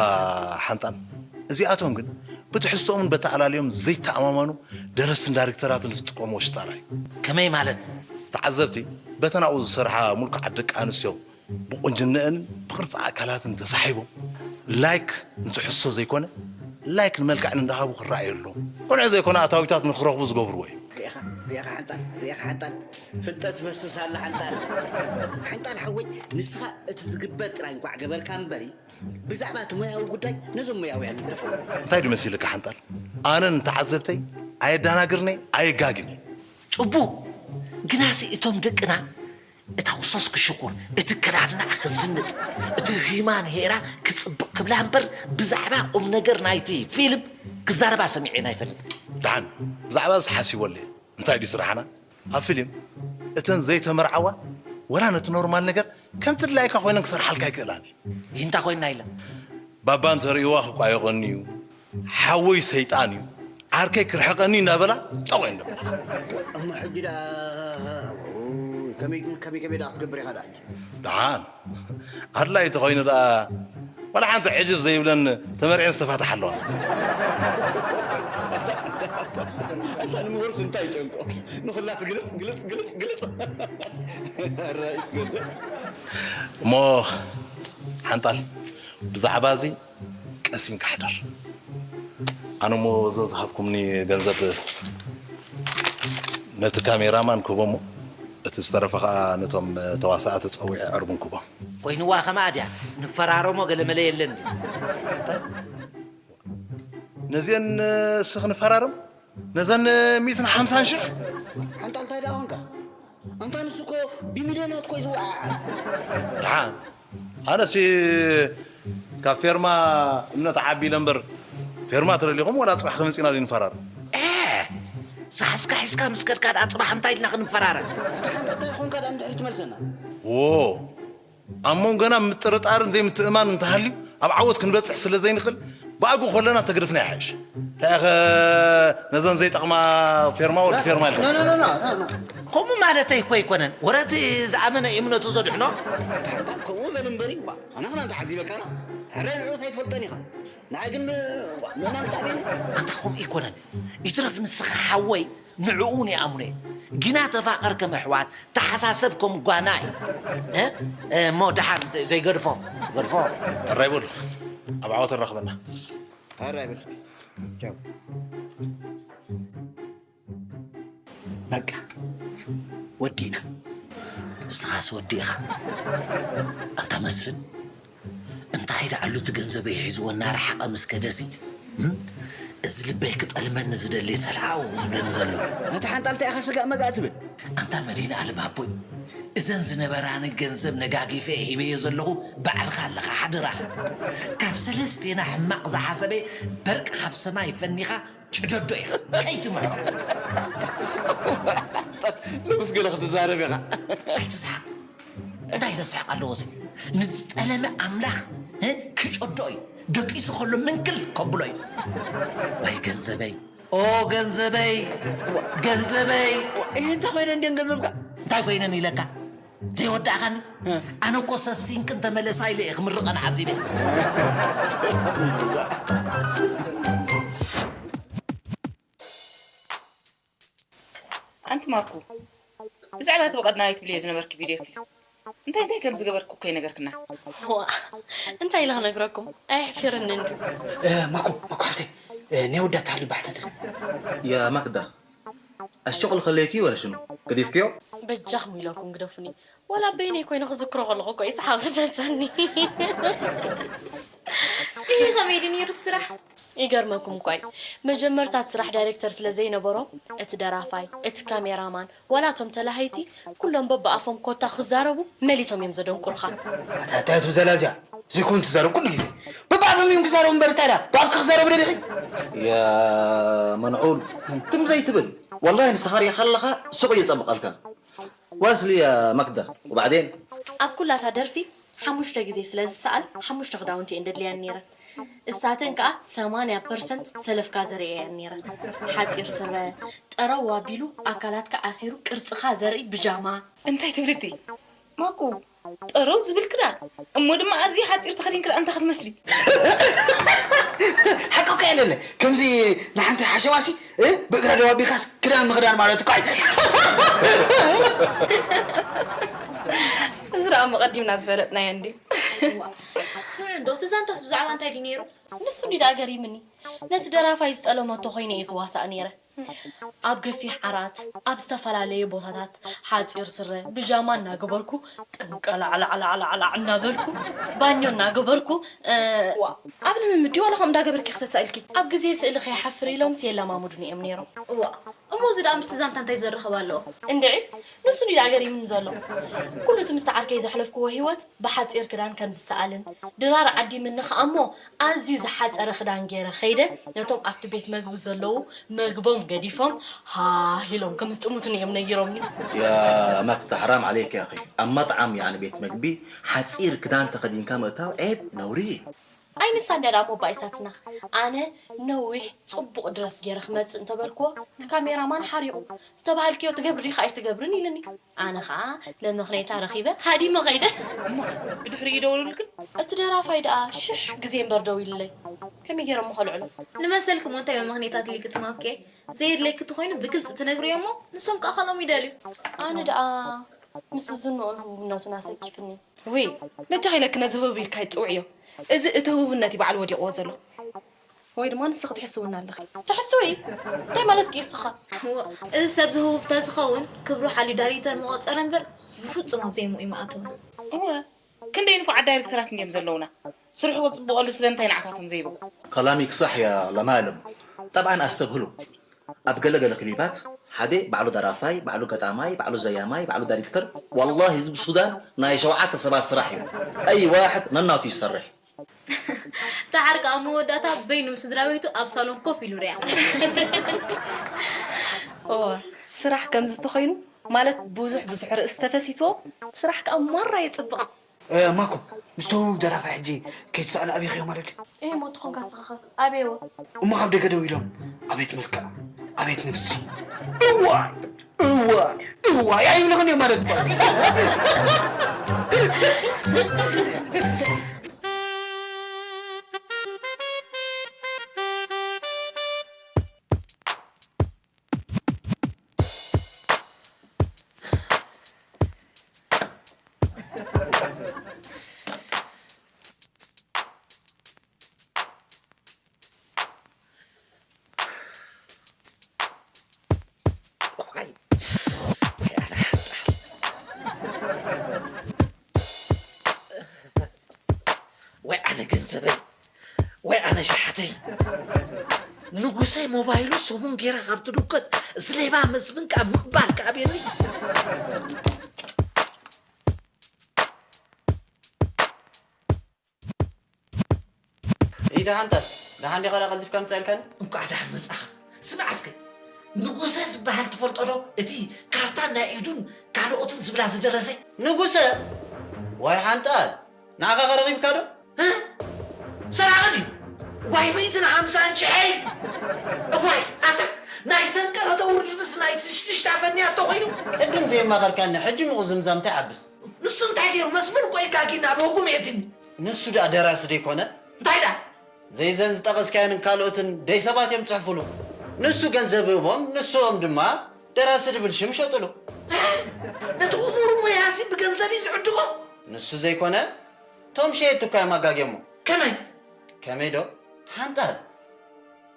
ሓንጣል። እዚኣቶም ግን ብትሕዝቶኦምን በተኣላልዮም ዘይተኣማመኑ ደረስትን ዳይሬክተራትን ዝጥቀምዎ ሽጣራ እዩ። ከመይ ማለት? ተዓዘብቲ በተን ኣብኡ ዝሰርሓ ምልኩዓት ደቂ ኣንስትዮ ብቁንጅንአን ብቅርፂ ኣካላትን ተሳሒቦም ላይክ ንትሕዝቶ ዘይኮነ ላይክ ንመልክዐን እንዳሃቡ ክረኣዩ ኣለዎም። ቅኑዕ ዘይኮነ ኣታዊታት ንክረኽቡ ዝገብርዎ እዩ። ርኢኻ፣ ርኢኻ ሓንጣል፣ ርኢኻ ሓንጣል። ፍልጠት ትፈስስ ኣላ ሓንጣል። ሓንጣል ሓወይ፣ ንስኻ እቲ ዝግበር ጥራይ እንኳዕ ገበርካ እምበሪ፣ ብዛዕባ እቲ ሞያዊ ጉዳይ ነዞም ሞያውያን ንደፈሩ። እንታይ ድዩ መሲልካ ሓንጣል? ኣነን ተዓዘብተይ ኣየዳናግርነ ኣየጋግነ። ጽቡቕ፣ ግናሲ እቶም ደቅና እታ ኩሶስ ክሽኩር፣ እቲ ከዳድናኣ ክዝንጥ፣ እቲ ሂማን ሄራ ክጽብቕ ክብላ እምበር ብዛዕባ ቁም ነገር ናይቲ ፊልም ክዛረባ ሰሚዐ ኣይፈልጥን። ደሓን፣ ብዛዕባ እዚ ሓሲበሉ እየ። እንታይ ድዩ ስራሕና? ኣብ ፊልም እተን ዘይተመርዓዋ ወላ ነቲ ኖርማል ነገር ከም ትድላይካ ኮይነን ክሰርሓልካ ኣይክእላን እየን። ይንታ ኮይና ኢላ። ባባ እንተርእይዋ ክቋየቐኒ እዩ፣ ሓወይ ሰይጣን እዩ፣ ዓርከይ ክርሕቐኒ እናበላ ጠቕ እየን ደብላ። እሞ ሕጂ ደኣ ከመይ ከመይ ከመይ ደኣ ክትገብር ኢኻ ደኣ ሕጂ? ደሓን ኣድላይ እንተኾይኑ ደኣ ዋላ ሓንቲ ዕጅብ ዘይብለን ተመርዕን ዝተፋትሓ ኣለዋ። ኣንታ ንምሁርስ እንታይ ይጨንቆ? ንኹላስ ግልጽ ግልጽ ግልጽ ግልጽ። ራእይስ ገደ። እሞ ሓንጣል ብዛዕባ እዚ ቀሲንካ ሕደር። ኣነ እሞ እዞ ዝሃብኩምኒ ገንዘብ ነቲ ካሜራማን ክህቦ እሞ እቲ ዝተረፈ ኸኣ ነቶም ተዋሳእቲ ጸዊዐ ዕርቡን ክህቦም። ኮይንዋ ከማኣ ድያ? ንፈራረሞ ገለመለ የለን ድዩ? ነዚአን እስኺ ንፈራረም? ነዘን ሚእትን ሓምሳን ሽሕ? ሓንጣል እንታይ ደኣ ኾንካ? ኣንታ ንሱ እኮ ብሚልዮናት እኮ እዩ ዝወዓዓል። ደሓን ኣነሲ ካብ ፌርማ እምነት ዓቢ ኢለ እምበር ፌርማ ተደሊኹም ወላ ጽባሕ ክመጺና ድዩ ንፈራረም? እ፣ ሳሕስካ ሒዝካ ምስ ከድካ ደኣ ጽባሕ እንታይ ኢልና ክንፈራረም? ኣታ ሓንጣል እንታይ ኾንካ ደኣ ንድሕሪት ትመልሰና? ዎ፣ ኣብ መንጎና ምጥርጣርን ዘይምትእማን እንተሃልዩ ኣብ ዓወት ክንበጽሕ ስለ ዘይንኽእል ብኣግኡ ከለና ተግድፍና ይሓይሽ። እንታይ ኢኸ ነዘን ዘይጠቕማ ፌርማ ወዲ ፌርማ ኢልካ? ኖ፣ ኖ፣ ኖ፣ ኖ፣ ኖ፣ ኖ። ከምኡ ማለተይ እኮ ኣይኮነን። ወረ እቲ ዝኣመነ እምነቱ ዘድሕኖ። ኣታ ሓንጣል ከምኡ በል እምበሪ፣ ዋ፣ ኣነ ኸማን ተዓዚበካና። ሕራይ ንዑስ ኣይትፈልጦን ኢኻ። ንዓይ ግን፣ ዋ፣ ምእማን ክተኣምን። ኣንታ ከምኡ ኣይኮነን። ይትረፍ ንስኻ ሓወይ ንዕኡ እውን ይኣምኖ እየ። ግና ተፋቐር ከም ኣሕዋት፣ ተሓሳሰብ ከም ጓና እዩ። እ? እ፣ እሞ ደሓን ዘይገድፎ፣ ገድፎ። ሕራይ በሉ፣ ኣብ ዓወት ኣራኽበና። ኣረ በል እስኪ። ቻው። በቃ ወዲእና። ንስኻስ ወዲእኻ። ኣንታ መስፍን፣ እንታይ ደኣሉ እቲ ገንዘበይ ሒዝዎ እናረሓቐ ምስ ከደሲ፣ እም? እዚ ልበይ ክጠልመኒ ዝደሊ ሰልዓው ዝብለኒ ዘሎ። ኣታ ሓንጣል እንታይ ኢኻ ስጋእ መጋእ ትብል? ኣንታ መድኃኔዓለም ኣቦይ፣ እዘን ዝነበራኒ ገንዘብ ነጋጊፈ ሂበዮ ዘለኹ ባዕልኻ ኣለኻ፣ ሓደራኻ። ካብ ሰለስቴና ሕማቕ ዝሓሰበ በርቂ ካብ ሰማይ ፈኒኻ ጭደዶ ኢኻ፣ ከይትምዕሮ። ንጉስ ገለ ክትዛረብ ኢኻ። ኣይትስሓቕ። እንታይ ዘስሕቕ ኣለዎ እዚ? ንዝጠለመ ኣምላኽ፣ እ፣ ክጨዶ እዩ። ደቂሱ ከሎ ምንክል ከብሎ እዩ። ወይ ገንዘበይ፣ ኦ ገንዘበይ፣ ገንዘበይ። ይህ እንታይ ኮይነ እንድየን ገንዘብካ? እንታይ ኮይነን ኢለካ? ዘይወዳእኻኒ? እ። ኣነ እኮ ሰሲንክን ተመለሳ ኢለ እየ ክምርቐን ሓሲበ። ኣንቲ ማኩ፣ ብዛዕባ እቲ ብቐዳማይ ትብልዮ ዝነበርኪ ቪድዮኪ፣ እንታይ እንታይ ከም ዝገበርኪ እኮ ይነገርክና። ዋ፣ እንታይ ኢለ ክነግረኩም? ኣየሕፊርንን ድዩ? እ፣ ማኩ፣ ማኩ ሓፍተይ፣ እ፣ ናይ ወዳት ተሃልዩ ባሕተትለይ። يا ماجدة، الشغل خليتيه ولا شنو؟ قذفتيه؟ በጃኹም ኢለኩም ግደፉኒ። ዋላ በይነይ ኮይነ ክዝክሮ ከለኹ እኮ እዩ ሰሓቕ ዝመጸኒ። ይሄ ከመይ ድዩ ነይሩ እቲ ስራሕ? ይገርመኩም እኳ እዩ። መጀመርታ እቲ ስራሕ ዳይሬክተር ስለ ዘይነበሮ፣ እቲ ደራፋይ፣ እቲ ካሜራማን፣ ዋላ እቶም ተላሃይቲ ኩሎም በብኣፎም ኮታ ክዛረቡ መሊሶም እዮም ዘደንቁሩኻ። ኣታ እንታይ ትብል ዘላ እዚኣ? ዘይኮኑ ትዛረብ ኩሉ ግዜ። በብኣፎም እዮም ክዛረቡ እምበር እንታይ ደኣ ብኣፍኪ ክዛረቡ ደሊኺ? يا منعول፣ ትም ዘይትብል። ወላሂ ንስኻ ሪኢኻ ኣለኻ፣ ሱቕ እየ ጸብቐልካ። واصلي يا ماجدة، وبعدين؟ ኣብ ኩላታ ደርፊ ሓሙሽተ ግዜ ስለ ዝሰኣል፣ ሓሙሽተ ክዳውንቲ እየን ደድልያን ነይረን። እሳተን ከኣ ሰማንያ ፐርሰንት ሰለፍካ ዘርእያ እየን ነይረን። ሓጺር ስረ፣ ጠረው ኣቢሉ ኣካላትካ ኣሲሩ ቅርጽኻ ዘርኢ ብጃማ። እንታይ ትብሊ እቲ? ማኩ፣ ጠረው ዝብል ክዳን፣ እሞ ድማ ኣዝዩ ሓጺር ተኸዲንኪ ደኣ እንታይ ክትመስሊ? ሓቂ እኮ የለለ። ከምዚ ንሓንቲ ሓሸዋሲ፣ እ፣ ብእግራ ደው ኣቢልካስ ክዳን ምኽዳን ማለት እኮ እዩ። እዚ ደኣ እሞ ቀዲምና ዝፈለጥናዮ እንድዩ። እዋ፣ ስምዒ እንዶ፣ እቲ ዛንታስ ብዛዕባ እንታይ ድዩ ነይሩ? ንሱ እንዲ ደኣ ገሪምኒ። ነቲ ደራፋይ ዝጠለመቶ ኮይነ እየ ዝዋሳእ ነይረ። ኣብ ገፊሕ ዓራት፣ ኣብ ዝተፈላለየ ቦታታት፣ ሓጺር ስረ፣ ብጃማ እናገበርኩ፣ ጠንቀላዕላዕላዕላዕ እናበልኩ፣ ባኞ እናገበርኩ፣ እ፣ ዋ፣ ኣብ ልምምድ ድዩ ዋላ ከምኡ እንዳገበርኪ ክተሳኢልኪ? ኣብ ግዜ ስእሊ ከይሓፍር ኢሎምስ የለማምዱኒ እዮም ነይሮም። እዋ፣ እሞ እዚ ደኣ ምስቲ ዛንታ እንታይ ዘራኽብ ኣለዎ? እንድዒ፣ ንሱ እንዲ ደኣ ገሪምኒ ዘሎ። ኩሉ እቲ ምስቲ ዓርከይ ዘሕለፍክዎ ህይወት ብሓጺር ክዳን ከም ዝሰኣልን፣ ድራር ዓዲምኒ ከኣ እሞ ኣዝዩ ዝሓጸረ ክዳን ገይረ ከይደ፣ ነቶም ኣብቲ ቤት መግቢ ዘለዉ መግቦም ገዲፎም ሃህ ኢሎም ከም ዝጥምቱኒ እዮም ነጊሮምኒ። يا ماجدة، حرام عليك يا أخي. ኣብ መጥዓም፣ ያዕኒ ቤት መግቢ፣ ሓጺር ክዳን ተኸዲንካ ምእታው ዔብ፣ ነውሪ እዩ። ኣይ ንሳ እንድያ ደኣ እሞ ባኢሳትና። ኣነ ነዊሕ ጽቡቕ ድረስ ገይረ ክመጽእ እንተበልክዎ፣ እቲ ካሜራማን ሓሪቑ። ዝተባሃልክዮ ትገብሪ ዲኺ ኣይትገብርን ኢሉኒ። ኣነ ኸኣ መመኽነይታ ረኺበ ሃዲመ ኸይደ። እሞ ኸ ብድሕሪኡ ይደወሉልክን? እቲ ደራፋይ ደኣ ሽሕ ግዜ እምበር ደዊሉለይ። ከመይ ገይሮም ከልዕሉ? ንመሰልኪ እሞ እንታይ መመኽነይታ ትልኪ ትማኬ? ዘየድልየኪ ተኾይኑ ብግልጺ ትነግርዮ እሞ ንሶም ከኣ ካልኦም ይደልዩ። ኣነ ደኣ ምስ ዝንኡን ህቡብነቱን ኣሰኪፍኒ። ውይ፣ በጃኺ ኢለኪ ነዚ ህቡብ ኢልካ ኣይትጽውዕዮ። እዚ እቲ ህቡብነት እዩ ባዕሉ ወዲቕዎ ዘሎ። ወይ ድማ ንስኺ ትሕስውና ኣለኺ። ትሕስዊ? እንታይ ማለትኪ እዩ ንስኻ? እዎ፣ እዚ ሰብ እዚ ህቡብ ተዝኸውን ክብሩ ሓልዩ ዳይሬክተር ምቖጸረ እምበር ብፍጹም ኣብ ዘይምኡ ኣይምኣተወን። እወ፣ ክንደይ ንፉዓት ዳይሬክተራት እንድዮም ዘለውና። ስርሑ ክጽብቐሉ ስለምንታይ ንዓታቶም ዘይህቦም? كلامك صح يا لمالم. طبعا أستبهلوا. ኣብ ገለ ገለ ክሊፓት ሓደ ባዕሉ ደራፋይ፣ ባዕሉ ገጣማይ፣ ባዕሉ ዘያማይ፣ ባዕሉ ዳይሬክተር። ወላሂ እዚ ብሱዳን ናይ ሸውዓተ ሰባት ስራሕ እዩ። ኣይ ዋሕድ ነናቱ ይሰርሕ። ደሓር ከኣ መወዳእታ በይኑ ምስ ስድራ ቤቱ ኣብ ሳሎን ኮፍ ኢሉ ርኣ። ኦ፣ ስራሕ ከምዚ ተኾይኑ ማለት ብዙሕ ብዙሕ ርእሲ ተፈሲስዎ ስራሕ ከኣ ማራ የጽብቕ። እ፣ ማኮ፣ ምስቲ ህቡብ ደራፋይ ሕጂ ከይትስኣል ኣበይ ኢኺዮ ማለት ድዩ? እህ፣ ሞት ኾንካ ስኻኸ ኣበይዎ? እሞ ካብ ደገ ደው ኢሎም ኣቤት መልክዕ፣ ኣቤት ነብሲ፣ እዋይ፣ እዋይ፣ እዋይ ኣይብልኽን እዮም ማለት እኮ። ኣነ ሸሓተይ ንጉሰይ ሞባይሉ ሰሙን ገይረ ካብ ትድከት እዚ ሌባ መስፍን ካብ ምቕባል ከኣቤኒ። ኢታ ሓንታት ደሓን ዲኻ? ዳ ቀልጢፍካ ምጻእ ኢልካኒ? እንኳዕ ደሓን መጻኻ። ስማዕ እስከ፣ ንጉሰ ዝበሃል ትፈልጦ ዶ? እቲ ካርታን ናይ ኢዱን ካልኦትን ዝብላ ዝደረሰ። ንጉሰ? ዋይ ሓንጣል፣ ንዓኻ ከ ረኺብካ ዶ? እ? ሰራቒ ድዩ? ዋይ ሚእትን ሓምሳን ሽሕይ! እዋይ ኣታ ናይ ሰንቀ ከተውርድንስ ናይ ትሽትሽታ ፈንያቶ ኮይኑ። ቅድም ዘየማኸርካኒ ሕጂ ምቑዝምዛም እንታይ ዓብስ? ንሱ እንታይ ገይሩ? መስፍን እኮ እዩ ጋጊና በጉም የትኒ። ንሱ ደኣ ደራሲ ደይኮነ? እንታይ ደኣ? ዘይዘን ዝጠቐስካዮን ካልኦትን ደይ ሰባት እዮም ጽሕፉሉ። ንሱ ገንዘብ ህቦም፣ ንሶም ድማ ደራሲ ድብል ሽም ሸጡሉ። ነቲ ክቡር ሞያሲ ብገንዘብ እዩ ዝዕድጎ። ንሱ ዘይኮነ ቶም ሸየቲ እኳ እዮም ኣጋግዮሞ። ከመይ? ከመይ ዶ? ሓንጣል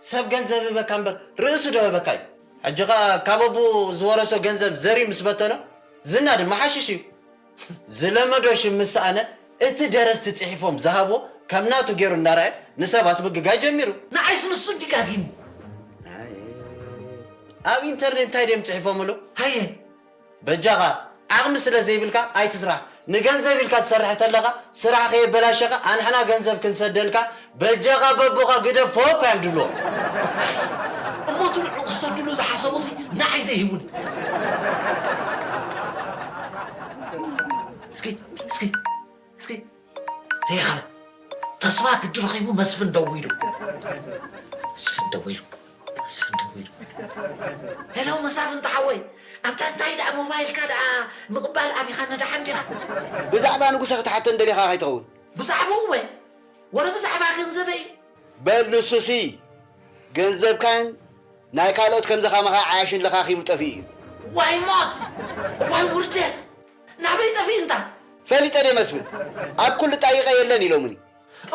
ሰብ ገንዘብ ህበካ እምበር ርእሱ ዶ ህበካ እዩ? ሕጂ ኸኣ ካብ ኣቦኡ ዝወረሶ ገንዘብ ዘርዩ ምስ በተኖ ዝና ድማ ሓሽሽ እዩ። ዝለመዶ ሽም ምስ ሰኣነ እቲ ደረስቲ ጽሒፎም ዝሃብዎ ከም ናቱ ገይሩ እናረኣየ ንሰባት ምግጋይ ጀሚሩ። ንዓይስ ንሱ እንዲ ጋጊኑ። ኣብ ኢንተርኔት እንታይ ድዮም ጽሒፎምሉ? ሃየ በጃኻ ዓቕሚ ስለ ዘይብልካ ኣይትስራሕ። ንገንዘብ ኢልካ ትሰርሕ ተለኻ ስራሕ ከየበላሸኻ ኣንሕና ገንዘብ ክንሰደልካ በጃኻ በቦኻ ግደፎ እኳ እዮም ድብልዎ። እሞ እቲ ንዕኡ ክሰድሉ ዝሓሰቡሲ ንዓይ ዘይህቡኒ። እስኪ እስኪ እስኪ ተይኻለ ተስፋ ግዲ ረኺቡ መስፍን ደዊሉ መስፍን ደዊሉ መስፍን ደዊሉ ሄሎ መሳፍንቲ ሓወይ ኣብታ እንታይ ደኣ ሞባይልካ ደኣ ምቕባል ኣቢኻና ደሓን ዲኻ ብዛዕባ ንጉሰ ክትሓተን ደሊኻ ከይትኸውን ብዛዕባኡ ወ ወረ ብዛዕባ ገንዘበይ በል ንሱሲ ገንዘብካን ናይ ካልኦት ከምዚ ከማኻ ዓያሽን ለኻኺሙ ጠፊኡ እዩ። ዋይ ሞት! ዋይ ውርደት! ናበይ ጠፊኡ እንታ? ፈሊጠ ድየ መስፍን? ኣብ ኩሉ ጣይቐ የለን ኢሎምኒ።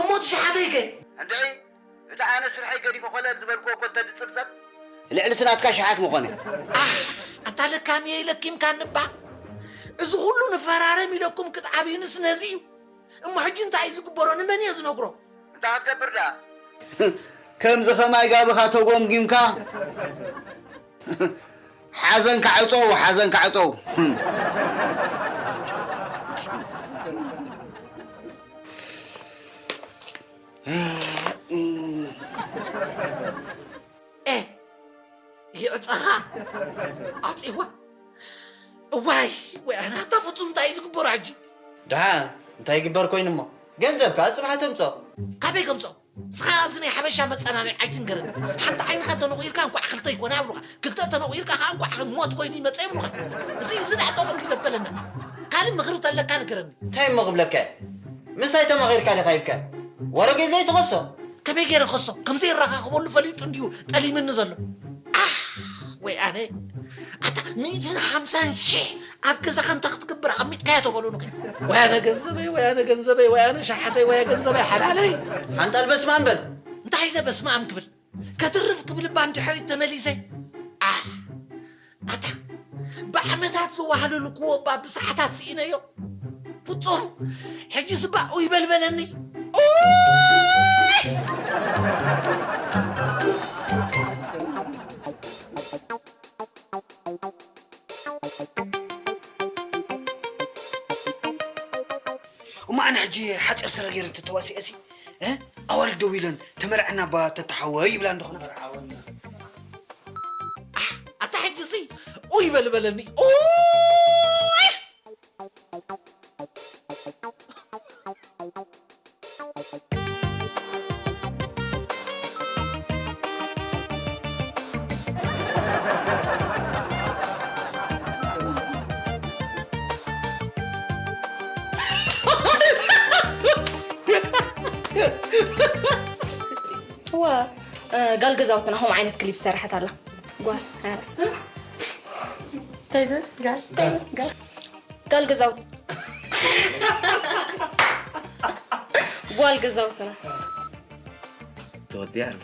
እሞ እቲ ሸሓተይ ከ? እንድዒ እቲ ኣነ ስርሐይ ገዲፈ ኮለል ዝበልክዎ እኮ እንተድጽብጸብ። ልዕሊ እቲ ናትካ ሸሓት ምኾነ። ኣሕ! ኣታ ለካሚ እየ ኢለኪምካኒ እባ። እዚ ኩሉ ንፈራረም ኢለኩም ክትዓብዩንስ ነዚ እዩ። እሞ ሕጂ እንታይ እዩ ዝግበሮ ንመን እየ ዝነግሮ? እንታይ ክትገብር ደኣ? ከምዚ ኸማይ ጋብኻ ተጎምጊምካ ሓዘንካ ዕጸው ሓዘንካ ዕጸው። ኤ ይዕጸኻ ዓጺዋ እዋይ ወይ ኣናታ ፍጹም እንታይ እዩ ዝግበሮ ሕጂ ደሓን እንታይ ይግበር ኮይኑ እሞ ገንዘብካ ጽባሕ ተምጾ ካበይ ከምጾ ንስኻ እዚ ናይ ሓበሻ መጸናንዒ ኣይትንገረኒ ሓንቲ ዓይንኻ ተነቑርካ እንኳዕ ክልተ ይኮነ ኣብሉኻ ክልተ ተነቑርካ ኸዓ እንኳዕ ሞት ኮይኑ ይመጸ ይብሉኻ እዚ እዚ ዳዕጠቑ እንዲ ዘበለና ካልእ ምኽሪ ተለካ ንገረኒ እንታይ እሞ ክብለካ ምሳይ ተማኺርካ ዲኻ ኢልካ ወረገይ ዘይትኸሶ ከመይ ገይረ ክኸሶ ከምዘይረኻኽበሉ ፈሊጡ እንድዩ ጠሊምኒ ዘሎ ኣሕ ወይ ኣነ ኣታ ሚእትን ሓምሳን ሽሕ ኣብ ገዛኻ እንተ ክትገብር ኣሚጥካያ ተበሉኒ ወይ ኣነ ገንዘበይ ወይ ኣነ ገንዘበይ ወይ ኣነ ሸሓተይ ወይ ገንዘበይ ሓላለይ ሓንጣል በስማም በል እንታይ ዘ በስማም ክብል ከትርፍ ክብል እባ ንድሕሪት ተመሊሰ ኣሕ ኣታ ብዓመታት ዝዋሃለልክዎ እባ ብሰዓታት ስኢነዮ ፍጹም ሕጂ ስባ ኡይ በልበለኒ ኡይ እሞ ኣነ ሕጂ ሓፂር ስረ ገይረ እንተተዋሲአሲ ኣዋልድ ደው ኢለን ተመርዐና እባ ተተሓወ ይብላ እንደኾና ኣታ ሕጂ ሲ ኡይ በልበለኒ ኡይ እወ ጋል ገዛውትና ከምኡ ዓይነት ክሊፕ ዝሰረሐት ኣላ ጓል እንታይ ትብል ጋል እንታይ ትብል ጋል ጋል ገዛውት ጓል ገዛውትና ተወዲኣ ኣላ